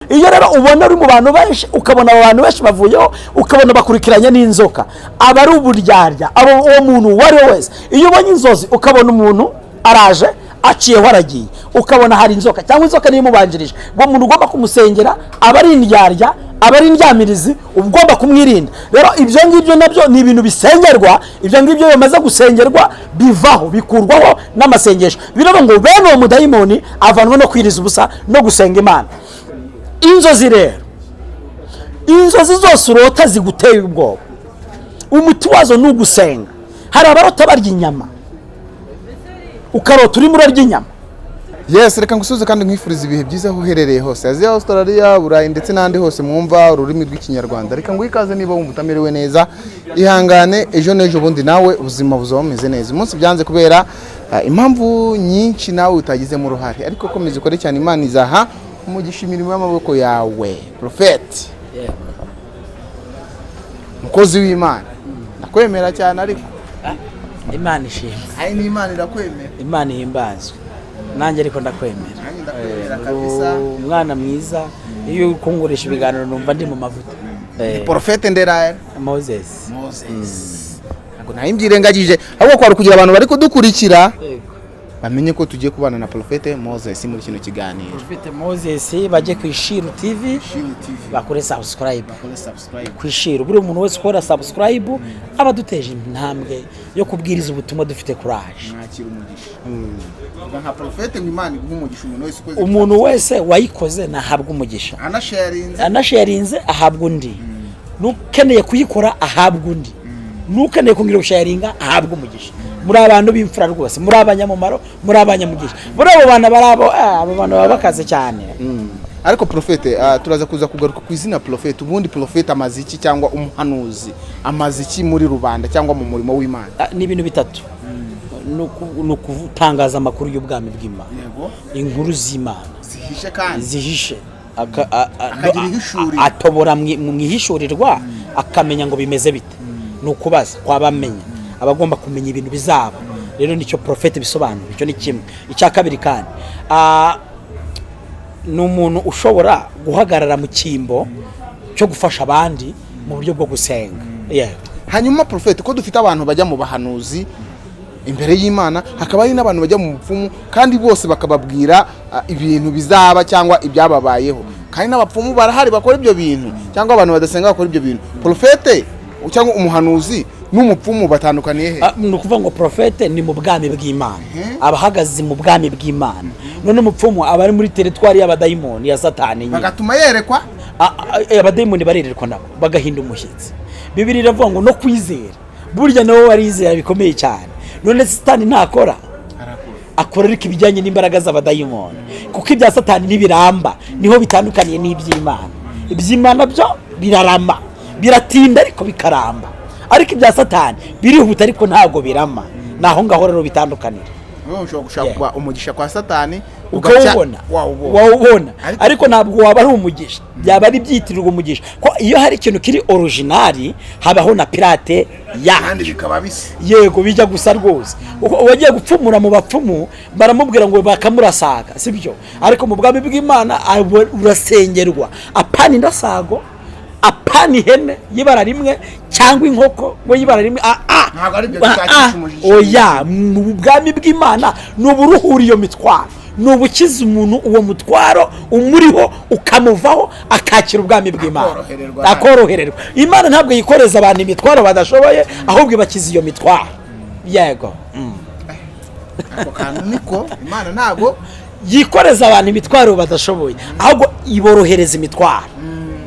Iyo rero ubona uri mu bantu benshi, ukabona abo bantu benshi bavuyeho, ukabona bakurikiranye n'inzoka, aba ari uburyarya. Abo uwo muntu uwo ari we wese, iyo ubonye inzozi ukabona umuntu araje aciyeho aragiye, ukabona hari inzoka cyangwa inzoka niyo imubanjirije, uwo muntu ugomba kumusengera, aba ari indyarya, aba ari indyamirizi, uba ugomba kumwirinda. Rero ibyo ngibyo nabyo ni ibintu bisengerwa. Ibyo ngibyo bimaze gusengerwa bivaho, bikurwaho n'amasengesho. Biravuga ngo bene uwo mudayimoni avanwa no kwiriza ubusa no gusenga Imana. Inzozi rero, inzozi zose urota ziguteye ubwoba, umuti wazo ni ugusenga. Hari abarota barya inyama, ukarota urimo urarya inyama. Yes, reka ngusuhuze kandi nkwifuriza ibihe byiza aho uherereye hose, Aziya, Australia, Burayi ndetse n'ahandi hose mwumva ururimi rw'Ikinyarwanda. Reka nguhe ikaze. Niba wumva utamerewe neza, ihangane, ejo n'ejo bundi nawe ubuzima buzaba bumeze neza. Umunsi byanze kubera impamvu nyinshi nawe utagizemo uruhare, ariko komeza ukore cyane, Imana izaha umugisha imirimo y'amaboko yawe. Prophet, mukozi w'Imana, ndakwemera cyane ariko. Imana ishimwe. Ari n'Imana irakwemera. Imana ihimbazwe. Nanjye ariko ndakwemera. Nanjye ndakwemera kabisa. Uri umwana mwiza. Iyo uri kungurisha ibiganiro numva ndi mu mavuta. Prophète Nderaye Moses. Moses. Ntabwo nari mbyirengagije, ahubwo kwari kugira abantu bari kudukurikira bamenye ko tugiye kubana na Prophète Moses muri kino kiganiro. Prophet Moses, bajye ku Ishiru TV bakore subscribe. Ku Ishiru, buri muntu wese ukora subscribe aba aduteje intambwe yo kubwiriza ubutumwa dufite courage. Mwakira umugisha. Vuga nka Prophète ngo Imana iguhe umugisha umuntu wese ukoze. Umuntu wese wayikoze nahabwa umugisha. Anasharinze. Anasharinze ahabwa undi, n'ukeneye kuyikora ahabwa undi, n'ukeneye kongera gusharinga ahabwa umugisha. Muri abantu b'imfura rwose, muri abanyamumaro, muri abanyamugisha. Muri abo bantu bari abo, abo bantu baba bakaze cyane. Ariko Prophète, turaza kuza kugaruka ku izina Prophète. Ubundi Prophète amaze iki, cyangwa umuhanuzi amaze iki muri rubanda cyangwa mu murimo w'Imana? Ni ibintu bitatu. Ni ukutangaza amakuru y'ubwami bw'Imana, inkuru z'Imana zihishe kandi zihishe. Akagira ihishuriro. Atobora mu ihishurirwa, akamenya ngo bimeze bite. Ni ukubaza kwabamenya, aba agomba kumenya ibintu bizaba. Rero nicyo prophète bisobanura. Icyo ni kimwe. Icya kabiri kandi, ni umuntu ushobora guhagarara mu cyimbo cyo gufasha abandi mu buryo bwo gusenga. Yeah. Hanyuma Prophète, ko dufite abantu bajya mu bahanuzi imbere y'Imana, hakaba hari n'abantu bajya mu bupfumu, kandi bose bakababwira ibintu bizaba cyangwa ibyababayeho, kandi n'abapfumu barahari bakora ibyo bintu, cyangwa abantu badasenga bakora ibyo bintu, Prophète cyangwa umuhanuzi n'umupfumu batandukaniye he? Ni ukuvuga ngo prophète ni mu bwami bw'Imana, aba ahagaze mu bwami bw'Imana. None umupfumu aba ari muri territoire y'abadayimoni, ya Satani nyine. Bagatuma yerekwa. Abadayimoni barerekwa nabo bagahinda umushyitsi. Bibiri iravuga ngo no kwizera, burya nabo barizera bikomeye cyane. None Satani ntakora? Akora, ariko ibijyanye n'imbaraga z'abadayimoni, kuko ibya Satani ntibiramba. Niho bitandukaniye n'iby'Imana. Iby'Imana byo birarama, biratinda ariko bikaramba, ariko ibya Satani birihuta ariko ntabwo birama. Ni aho ngaho rero bitandukanira. Wowe ushobora gushaka umugisha kwa Satani ukawubona. Wawubona. Wawubona. Ariko ariko ntabwo waba ari umugisha, byaba ari byitirirwa umugisha, ko iyo hari ikintu kiri original habaho na pirate kandi yacyo. Bikaba bisa. Yego, bijya gusa rwose. Uko uwagiye gupfumura mu bapfumu baramubwira ngo bakamurasaga, sibyo? Ariko mu bwami bw'Imana urasengerwa, apana indasago, apana ihene y'ibara rimwe cyangwa inkoko ngo y'ibara rimwe. Ntabwo ari ibyo gushakisha umugisha. Oya, mu bwami bw'Imana ni uburuhura iyo mitwaro, ni ubukiza umuntu uwo mutwaro umuriho ukamuvaho, akakira ubwami bw'Imana. Akorohererwa. Akorohererwa. Imana ntabwo yikoreza abantu imitwaro badashoboye, ahubwo ibakiza iyo mitwaro. Yego. Ako kantu niko, Imana ntabwo yikoreza abantu imitwaro badashoboye, ahubwo iborohereza imitwaro.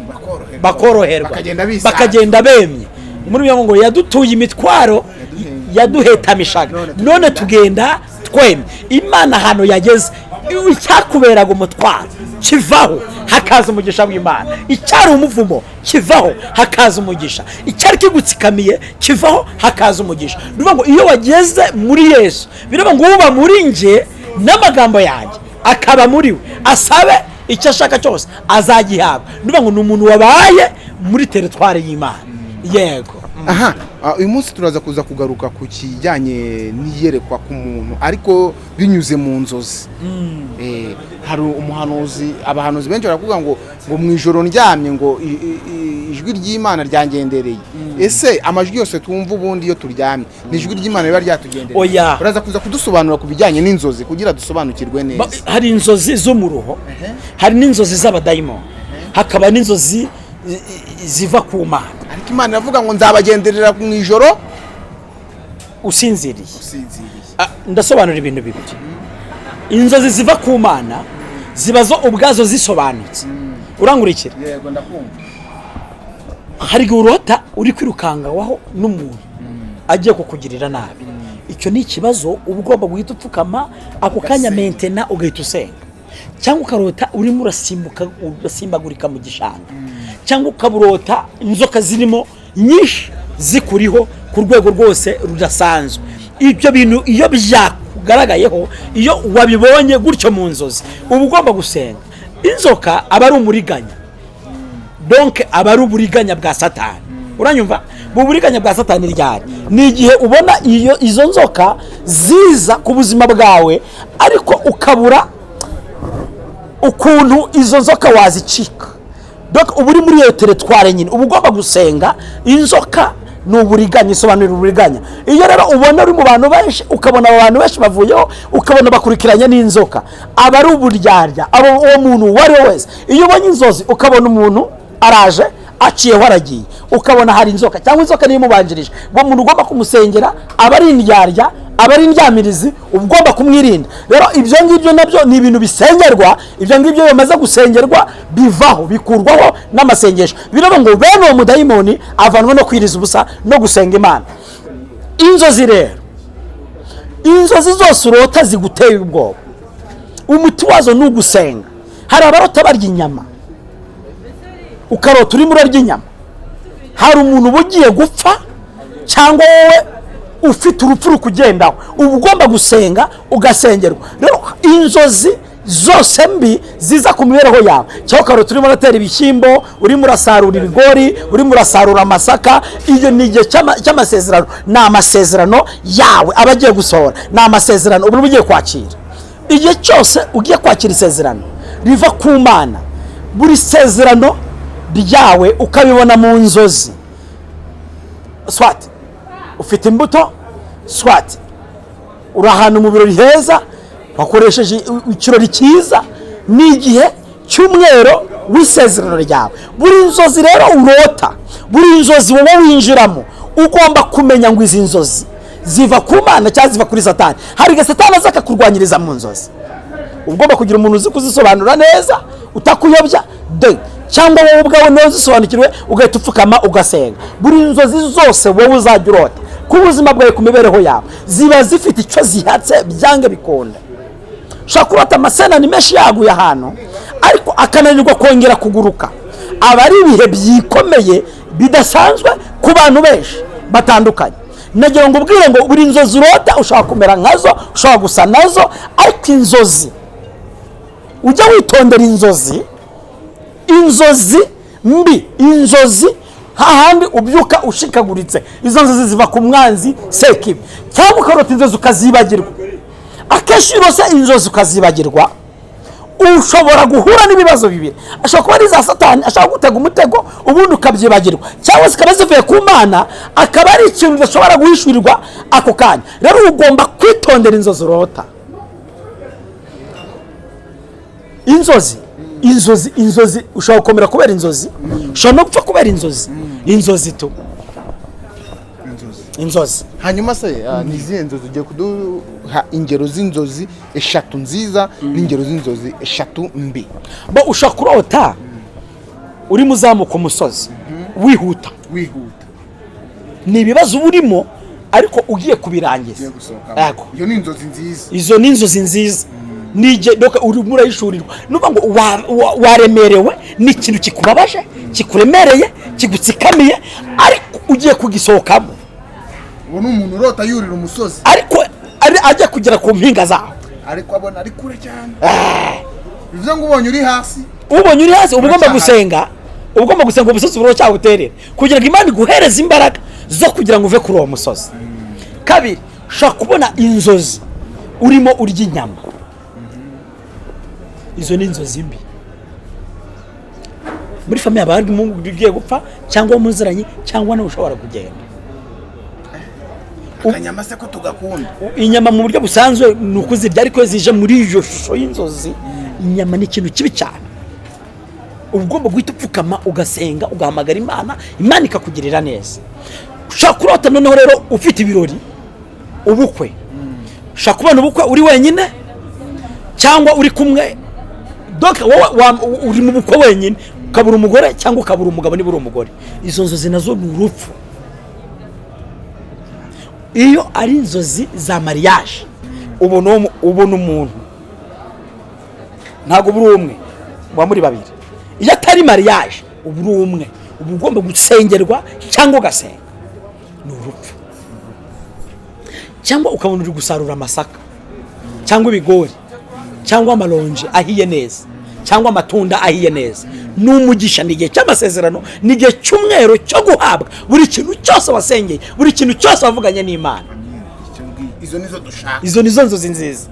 Bakoroherwa. Bakoroherwa. Bakagenda bisanze. Bakagenda bemye. Muri uyu ngo yadutuye imitwaro yaduhetamishaga, none tugenda twemye. Imana ahantu yageze, icyakuberaga umutwaro kivaho, hakaza umugisha w'Imana. Icyari umuvumo kivaho, hakaza umugisha. Icyari kigutsikamiye kivaho, hakaza umugisha. Ni ukuvuga ngo iyo wageze muri Yesu, biravuga ngo uba muri njye n'amagambo yanjye akaba muri we, asabe icyo ashaka cyose azagihabwa. Ni ukuvuga ngo ni umuntu wabaye muri territoire y'Imana. Yego. Aha, uyu munsi turaza kuza kugaruka ku kijyanye n'iyerekwa ku muntu, ariko binyuze mu nzozi. Hari umuhanuzi, abahanuzi benshi baravuga ngo mu ijoro ndyamye ngo ijwi ry'Imana ryangendereye. Ese amajwi yose twumva ubundi iyo turyamye ni ijwi ry'Imana riba ryatugendereye? Oya. Uraza kuza kudusobanura ku bijyanye n'inzozi kugira dusobanukirwe neza. Hari inzozi z'umuruho, hari n'inzozi z'abadayimoni, hakaba n'inzozi ziva ku Mana. Ariko Imana iravuga ngo nzabagenderera mu ijoro usinziriye. Usinziriye. Ndasobanura ibintu bibiri. Inzozi ziva ku Mana ziba zo ubwazo zisobanutse. Urangurikira? Yego, ndakumva. Hari igihe urota uri kwirukangawaho n'umuntu agiye kukugirira nabi. Icyo ni ikibazo, uba ugomba guhita upfukama ako kanya, Ugasenga. Mentena ugahita usenga. Cyangwa ukarota urimo urasimbuka, urasimbagurika mu gishanga, cyangwa ukaburota inzoka zirimo nyinshi zikuriho ku rwego rwose rudasanzwe. Ibyo bintu iyo byakugaragayeho, iyo wabibonye gutyo mu nzozi, uba ugomba gusenga. Inzoka aba ari umuriganya, donc aba ari uburiganya bwa Satani. Uranyumva? Mu buriganya bwa Satani ryari ni igihe ubona iyo izo nzoka ziza ku buzima bwawe, ariko ukabura ukuntu izo nzoka wazicika. Donc uba uri muri iyo territoire nyine, uba ugomba gusenga. Inzoka ni uburiganya, isobanura uburiganya. Iyo rero ubona uri mu bantu benshi, ukabona abo bantu benshi bavuyeho, ukabona bakurikiranye n'inzoka, aba ari uburyarya. Uwo muntu uwo ari we wese, iyo ubonye inzozi ukabona umuntu araje aciyeho aragiye, ukabona hari inzoka cyangwa inzoka niyo imubanjirije, uwo muntu ugomba kumusengera. Aba ari indyarya, aba ari indyamirizi, uba ugomba kumwirinda. Rero ibyo ngibyo nabyo ni ibintu bisengerwa. Ibyo ngibyo bimaze gusengerwa bivaho, bikurwaho n'amasengesho. Biravuga ngo bene uwo mudayimoni avanwa no kwiriza ubusa no gusenga Imana. Inzozi rero, inzozi zose urota ziguteye ubwoba, umuti wazo ni ugusenga. Hari abarota barya inyama, ukarota urimo urarya inyama. Hari umuntu uba ugiye gupfa, cyangwa wowe ufite urupfu rukugendaho, uba ugomba gusenga, ugasengerwa. Rero inzozi zose mbi ziza ku mibereho yawe, cyangwa ukarota urimo uratera ibishyimbo, urimo urasarura ibigori, urimo urasarura amasaka, iyo ni igihe cy'amasezerano. Ni amasezerano yawe aba agiye gusohora, ni amasezerano uba ugiye kwakira. Igihe cyose ugiye kwakira isezerano riva ku Mana, buri sezerano ryawe ukabibona mu nzozi, soit ufite imbuto, soit uri ahantu mu birori heza, wakoresheje ikirori cyiza, ni igihe cy'umwero w'isezerano ryawe. Buri nzozi rero urota, buri nzozi wowe winjiramo, ugomba kumenya ngo izi nzozi ziva ku Mana cyangwa ziva kuri Satani. Hari igihe Satani aza akakurwanyiriza mu nzozi. Ugomba kugira umuntu uzi kuzisobanura neza utakuyobya de, cyangwa wowe ubwawe niba uzisobanukirwe ugahita upfukama ugasenga. Buri nzozi zose wowe uzajya urota ku buzima bwawe, ku mibereho yawe, ziba zifite icyo zihatse byange bikunda. Ushobora kurota amasenani menshi yaguye ahantu, ariko akananirwa kongera kuguruka. Aba ari ibihe byikomeye bidasanzwe ku bantu benshi batandukanye. Nagira ngo ubwire ngo buri nzozi urota ushobora kumera nkazo, ushobora gusa nazo, ariko inzozi ujya witondera. Inzozi, inzozi mbi, inzozi hahandi ubyuka ushikaguritse, izo nzozi ziva ku mwanzi Sekibi. Cyangwa ukarota inzozi ukazibagirwa. Akenshi iyo urose inzozi ukazibagirwa, ushobora guhura n'ibibazo bibiri: ashobora kuba ari iza Satani ashobora gutega umutego ubundi ukabyibagirwa, cyangwa zikaba zivuye ku Mana, akaba ari ikintu udashobora guhishurirwa ako kanya. Rero ugomba kwitondera inzozi urota. Inzozi, inzozi, inzozi, ushobora gukomera kubera inzozi, ushobora no gupfa kubera inzozi. Inzozi tu Inzozi. Inzozi. Hanyuma se ni izihe nzozi? Ugiye kuduha ingero z'inzozi eshatu nziza n'ingero z'inzozi eshatu mbi. Bo ushobora kurota urimo uzamuka umusozi wihuta. Wihuta. Ni ibibazo uba urimo, ariko ugiye kubirangiza. Yego. Iyo ni inzozi nziza. Izo ni inzozi nziza. Nije donc urimo urahishurirwa, nuvuga ngo waremerewe n'ikintu kikubabaje, kikuremereye, kigutsikamiye, ariko ugiye kugisohokamo. Uwo ni umuntu urota yurira umusozi, ariko ajya kugera ku mpinga zawo, ariko abona ari kure cyane. Bivuze ngo ubonye uri hasi, ubonye uri hasi, uba ugomba Uracyahari. gusenga. Uba ugomba gusenga umusozi buracyawuterera kugira ngo Imana iguhereze imbaraga. zo kugira ngo uve kuri uwo musozi. Kabiri, ushobora kubona inzozi urimo urya inyama. Izo ni inzozi mbi. Muri famille haba harimo umuntu ugiye gupfa, cyangwa muziranye, cyangwa nawe ushobora kugenda. Akanyama se ko tugakunda? Inyama mu buryo busanzwe ni ukuzirya, ariko iyo zije muri iyo shusho y'inzozi, inyama ni ikintu kibi cyane. Uba ugomba guhita upfukama, ugasenga, ugahamagara Imana, Imana ikakugirira neza. Ushobora kurota noneho rero ufite ibirori, ubukwe. Ushobora kubona ubukwe uri wenyine cyangwa uri kumwe. Donc wowe uri mu bukwe wenyine, ukabura umugore cyangwa ukabura umugabo niba uri umugore. Izo nzozi nazo ni urupfu. Iyo ari inzozi za mariage, ubona umuntu, ntabwo uba uri umwe, muba muri babiri. Iyo atari mariage, uba uri umwe, uba ugomba gusengerwa cyangwa ugasenga, ni urupfu. Cyangwa ukabona uri gusarura amasaka cyangwa ibigori cyangwa amaronji ahiye neza cyangwa amatunda ahiye neza, ni umugisha, ni igihe cy'amasezerano, ni igihe cy'umwero cyo guhabwa buri kintu cyose wasengeye, buri kintu cyose wavuganye n'Imana. Izo nizo dushaka. Izo nizo nzozi nziza.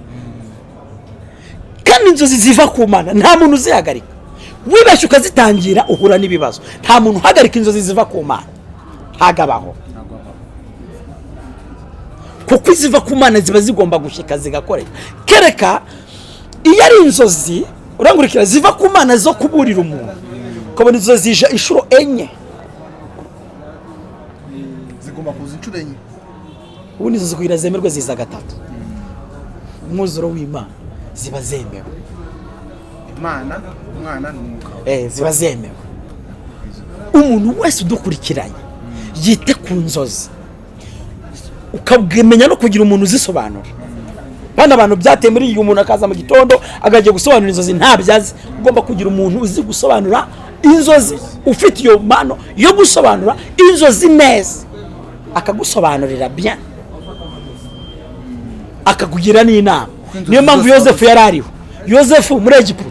Kandi inzozi ziva ku Mana nta muntu uzihagarika. Wibeshye ukazitangira, uhura n'ibibazo. Nta muntu uhagarika inzozi ziva ku Mana, ntagabaho, kuko iziva ku Mana ziba zigomba gushyika zigakoreka. Kereka iyo ari inzozi, urangurikira, ziva ku Mana zo kuburira umuntu, ukabona inzozi zije inshuro 4. Zigomba kuza inshuro 4. Ubundi inzozi kugira zemerwe ziza gatatu. Umwuzuro w'Imana ziba zemewe. Imana, Umwana n'Umwuka. Ziba zemewe. Umuntu wese udukurikiranye yite ku nzozi, ukamenya no kugira umuntu uzisobanura. Bano abantu byateye muri iyi, umuntu akaza mu gitondo akagiye gusobanura inzozi ntabyo azi. Ugomba kugira umuntu uzi gusobanura inzozi, ufite iyo mpano yo gusobanura inzozi neza, akagusobanurira bien, akakugira n'inama. Niyo mpamvu Yosefu yari ariho. Yosefu muri Egiputa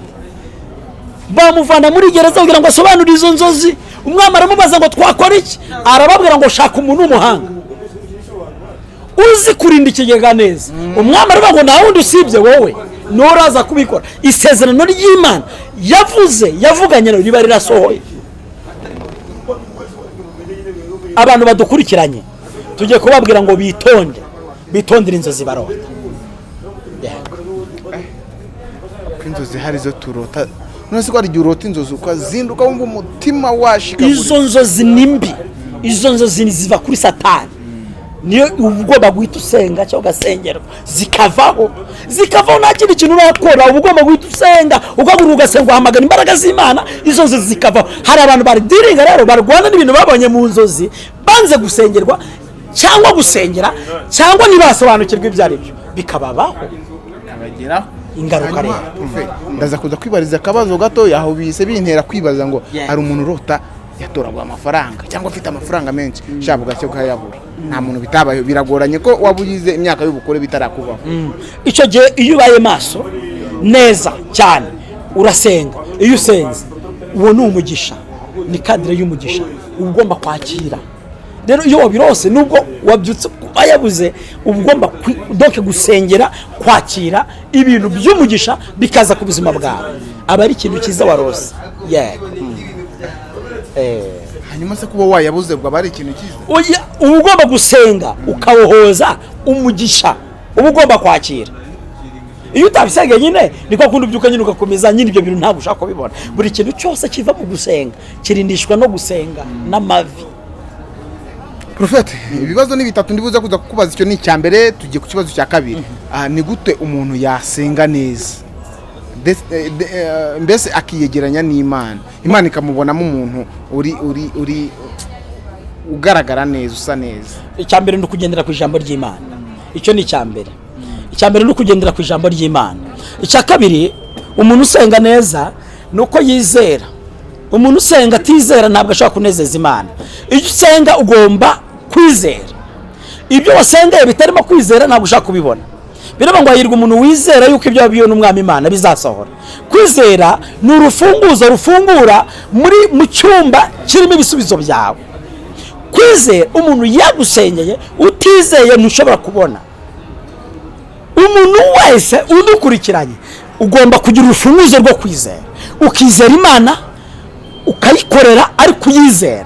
bamuvana muri gereza kugira ngo asobanure izo nzozi. Umwami aramubaza ngo twakora iki? Arababwira ngo shaka umuntu w'umuhanga uzi kurinda ikigega neza. Umwami aravuga ngo nta wundi usibye wowe nturaza kubikora. Isezerano ry'Imana yavuze, yavuganye nawe, riba rirasohoye. Abantu badukurikiranye tugiye kubabwira ngo bitonde, bitondere inzozi barota. Yego. Ko inzozi hari zo turota, none se ko hari igihe urota inzozi ukazinduka wumva umutima washikagurika? Izo nzozi ni mbi, izo nzozi ziva kuri Satani. Niyo uba ugomba guhita usenga cyangwa ugasengerwa zikavaho. Zikavaho nta kindi kintu urakora. Uba ugomba guhita usenga, ugahaguruka ugasenga, ugahamagara imbaraga z'Imana, izo nzozi zikavaho. Hari abantu baridiringa rero, barwana n'ibintu babonye mu nzozi, banze gusengerwa cyangwa gusengera, cyangwa ntibasobanukirwe ibyo ari byo, bikababaho Kabageraho ingaruka. Hanyuma, Rero Profe, ndaza kuza kwibariza akabazo gato aho bise bintera kwibaza ngo hari umuntu urota yatoragura amafaranga cyangwa afite amafaranga menshi, shaka ugacyo ukayabura. Nta muntu bitabayeho, biragoranye ko waba ugize imyaka y'ubukure bitarakubaho. Icyo gihe iyo ubaye maso neza cyane, urasenga. Iyo usenze, uwo ni umugisha, ni cadre y'umugisha uba ugomba kwakira. Rero iyo wabirose, nubwo wabyutse wayabuze, uba ugomba donc gusengera kwakira ibintu by'umugisha bikaza ku buzima bwawe, aba ari ikintu cyiza warose. Yego. Hanyuma se kuba wayabuze ubwo aba ari ikintu cyiza? Oya, uba ugomba gusenga ukabohoza umugisha uba ugomba kwakira. Iyo utabisengeye nyine, niko kundi ubyuka nyine ugakomeza nyine ibyo bintu ntabwo ushaka kubibona. Buri kintu cyose kiva mu gusenga kirindishwa no gusenga n'amavi. Profete, ibibazo ni bitatu ndibuze kuza kukubaza. Icyo ni icya mbere. Tugiye ku kibazo cya kabiri. Ni gute umuntu yasenga neza, mbese akiyegeranya n'Imana, Imana ikamubonamo umuntu uri ugaragara neza, usa neza? Icya mbere ni ukugendera ku ijambo ry'Imana. Icyo ni icya mbere. Icya mbere ni ukugendera ku ijambo ry'Imana. Icya kabiri, umuntu usenga neza ni uko yizera. Umuntu usenga atizera ntabwo ashobora kunezeza Imana. Iyo usenga ugomba kwizera. Ibyo wasengeye bitarimo kwizera ntabwo ushaka kubibona. Biravuga ngo hahirwa umuntu wizera yuko ibyo yabwiwe n'Umwami Imana bizasohora. Kwizera ni urufunguzo rufungura muri mu cyumba kirimo ibisubizo byawe. Kwizera, umuntu yagusengeye utizeye ntushobora kubona. Umuntu wese udukurikiranye ugomba kugira urufunguzo rwo kwizera, ukizera Imana, ukayikorera ariko uyizera.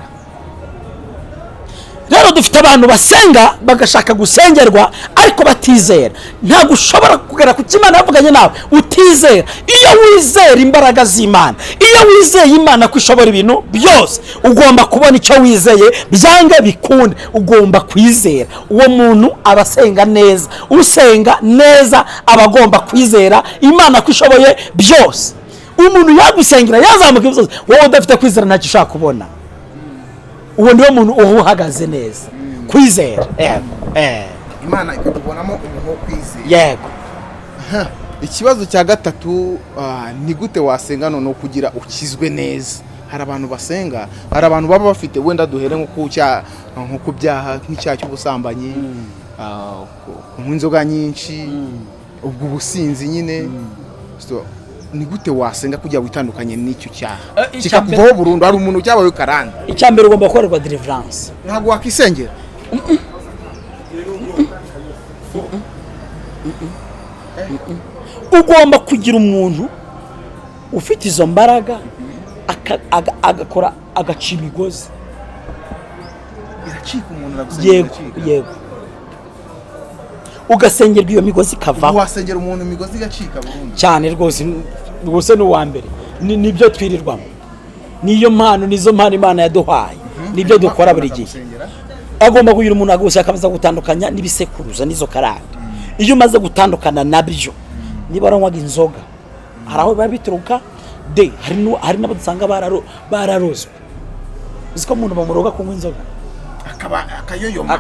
Rero dufite abantu basenga bagashaka gusengerwa ariko batizera. Ntabwo ushobora kugera ku cyo Imana yavuganye nawe utizera. Iyo wizera imbaraga z'Imana, iyo wizeye Imana ko ishobora ibintu byose, ugomba kubona icyo wizeye byange bikunde, ugomba kwizera. Uwo muntu aba asenga neza. Usenga neza aba agomba kwizera Imana ko ishoboye byose. Umuntu yagusengera, yazamuka imisozi, wowe udafite kwizera ntacyo ushaka kubona. Uwo niwo muntu uba uhagaze neza. Kwizera, yego. Imana ikakubonamo umuntu wo kwizera. Yego. Ikibazo cya gatatu, ni gute wasenga noneho kugira ukizwe neza? Hari abantu basenga, hari abantu baba bafite, wenda duhere nko ku cyaha, nko ku byaha, nk'icyaha cy'ubusambanyi, kunywa inzoga nyinshi, ubwo businzi nyine. So, ni gute wasenga kugira witandukanye n'icyo cyaha kikakuvaho burundu? Hari umuntu cyabaye karande. Icya mbere, ugomba gukorerwa deliverance. Ntabwo wakisengera? Ugomba kugira umuntu ufite izo mbaraga, agakora, agaca imigozi. Iracika, umuntu aragusengera Yego. iracika. Yego, ugasengerwa iyo migozi ikavaho. Wasengera umuntu imigozi igacika burundu? Cyane rwose, rwose ni uwa mbere. Nibyo twirirwamo, niyo mpano, nizo mpano Imana yaduhaye, nibyo dukora buri gihe. Akagusengera. Agomba kugira umuntu gusa akabanza gutandukanya n'ibisekuruza n'izo karande. Iyo umaze gutandukana nabyo, niba waranywaga inzoga, hari aho biba bituruka de, hari n'abo dusanga bararozwe. Uzi ko umuntu bamuroga kunywa inzoga? Akaba akayoyoma.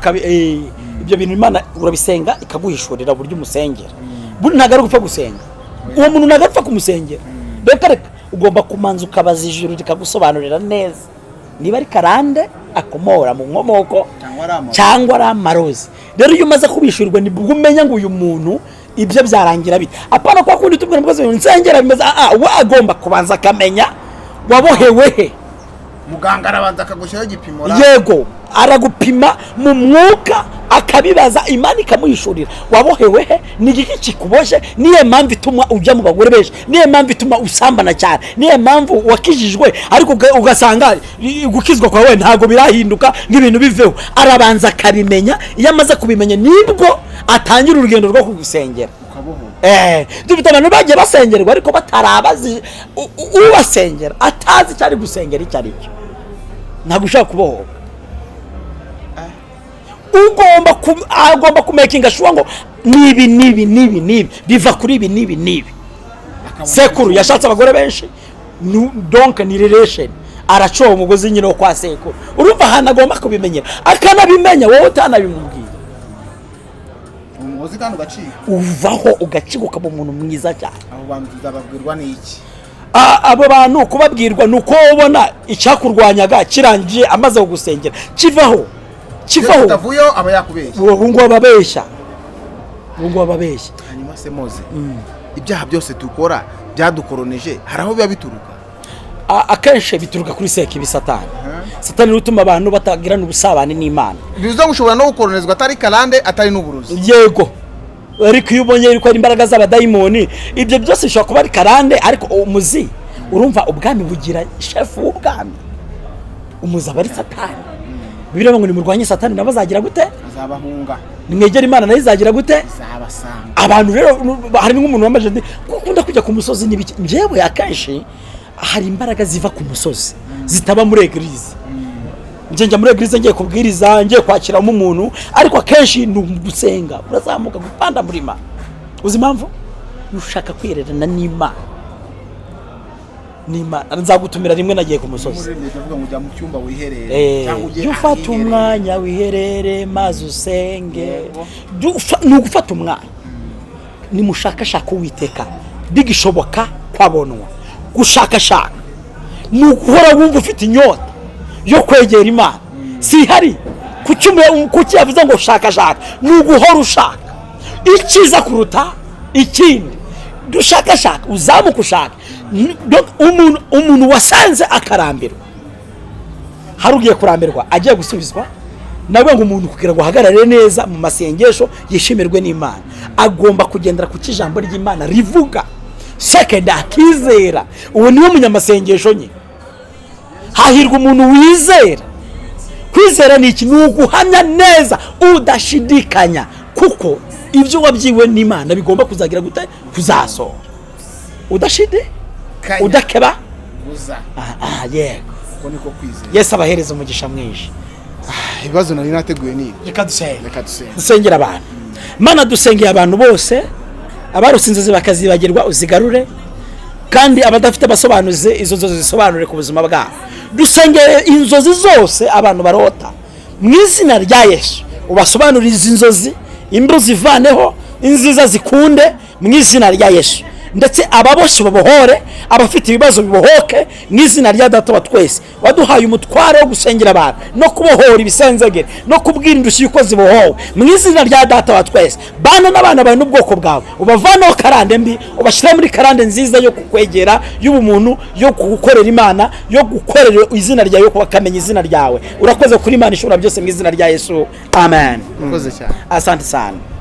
Ibyo bintu Imana urabisenga ikaguhishurira uburyo umusengera. Buri ntabwo ari gupfa gusenga uwo muntu, ntabwo ari gupfa kumusengera, reka reka. Ugomba kumanza ukabaza ijuru rikagusobanurira neza niba ari karande akomora mu nkomoko cyangwa ari amarozi. Cyangwa ari amarozi. Rero iyo umaze kubishyurirwa nibwo umenya ngo uyu muntu ibyo byarangira bite. Apana kwa kundi tubwira umukozi ngo nsengera bimeze, we agomba kubanza akamenya wabohewe he. Muganga arabanza akagushyiraho igipimo ra? Yego, aragupima mu mwuka, akabibaza Imana ikamuhishurira wabohewe he, ni igiki kikuboshye, niyo mpamvu ituma ujya mu bagore benshi, niyo mpamvu ituma usambana cyane, niyo mpamvu wakijijwe ariko ugasanga gukizwa kwawe ntabwo birahinduka nk'ibintu biveho. Arabanza akabimenya. Iyo amaze kubimenya nibwo atangira urugendo rwo kugusengera. Ukabohoka. Dufite abantu bagiye basengerwa ariko batarabazi ubasengera atazi icyo ari gusengera icyo ari cyo. Ntabwo ushobora kubohoka. Agomba kumakinga sure ngo nibi nibi nibi nibi biva kuri ibi nibi nibi. Sekuru yashatse abagore benshi, donc ni relation, aracoba umugozi nyine wo kwa sekuru. Urumva ahantu agomba kubimenyera, akanabimenya wowe utanabimubwiye. Umugozi kandi ugacika. Uvaho ugacika, ukaba umuntu mwiza cyane. Abo bantu tuzababwirwa n'iki? Abo bantu kubabwirwa ni uko ubona icyakurwanyaga kirangiye amaze kugusengera, kivaho. Iyo Kivaho. kitavuyeho aba yakubeshya. Ubu ngubu ababeshya, ubu ngubu ababeshya. Hanyuma se Moze, ibyaha byose dukora byadukoroneje, hari aho biba bituruka? Akenshi bituruka kuri sekibi, Satani. Satani niwe utuma abantu batagirana ubusabane n'Imana. Bivuze ngo ushobora no gukoronezwa atari karande, atari n'uburozi? Yego, ariko iyo ubonye yuko ari imbaraga z'abadayimoni, ibyo byose bishobora kuba ari karande, ariko umuzi, urumva ubwami bugira shefu w'ubwami, umuzi aba ari Satani. Bibiliya ngo nimurwanye Satani nabo azagira gute? Azabahunga. Nimwegere Imana nayo izagira gute? Izabasanga. Abantu rero, hari nk'umuntu wambaje ati ko ukunda kujya ku musozi n'ibiki. Njyewe akenshi hari imbaraga ziva ku musozi zitaba muri église. Njye njya muri église ngiye kubwiriza, ngiye kwakiramo umuntu, ariko akenshi ni ugusenga. Urazamuka gupanda murima, uzi impamvu? Ushaka kwihererana n'Imana. N'Imana nzagutumira rimwe nagiye ku musozi. Umuririmbyi avuga ngo ujya mu cyumba wiherere cyangwa ujye Jya ufata ahiherereye. umwanya wiherere maze usenge. Ni ugufata umwanya. Nimushakashaka Uwiteka bigishoboka kwabonwa. Gushakashaka ni uguhora wumva ufite inyota yo kwegera Imana. Si ihari? Kuki yavuze ngo shakashaka? Ni uguhora ushaka icyiza kuruta ikindi. Dushakashaka, uzamuka ushaka. Donc, umuntu wasanze akarambirwa. Hari ugiye kurambirwa agiye gusubizwa nawe, ngo umuntu kugira ngo ahagarare neza mu masengesho, yishimirwe n'Imana, agomba kugendera ku ijambo ry'Imana rivuga. Second, akizera. Uwo niwe munyamasengesho nye. Hahirwa umuntu wizera. Kwizera ni iki? Ni uguhamya neza udashidikanya, kuko ibyo wabyiwe n'Imana bigomba kuzagira gute? Kuzasohora. Udashide udakeba. Buza. Ah, yego. Uko niko kwizera. Yesu abahereza umugisha mwinshi. Ibibazo nari nateguye ni ibi. Reka dusenge. Reka dusenge. Dusengera abantu. Mana, dusengeye abantu bose abarose inzozi bakazibagirwa, uzigarure, kandi abadafite abasobanuzi, izo nzozi zisobanure ku buzima bwabo. Dusengeye inzozi zose abantu barota, mu izina rya Yesu ubasobanurire izi nzozi, imbi zivaneho, inziza zikunde, mu izina rya Yesu. Ndetse ababoshye babohore, abafite ibibazo bibohoke, mu izina rya Data wa twese waduhaye umutwaro wo gusengera abantu no kubohora ibisenzegere no kubwira indushyi yuko zibohowe. Mu izina rya Data wa twese, bana n'abana bawe n'ubwoko bwawe, ubavaneho karande mbi, ubashyire muri karande nziza yo kukwegera, y'ubumuntu, yo gukorera Imana, yo gukorera izina ryawe, yo bakamenya izina ryawe. Urakoze kuri Imana ishobora byose. Mu izina rya Yesu, amen. Urakoze cyane. Asante sana.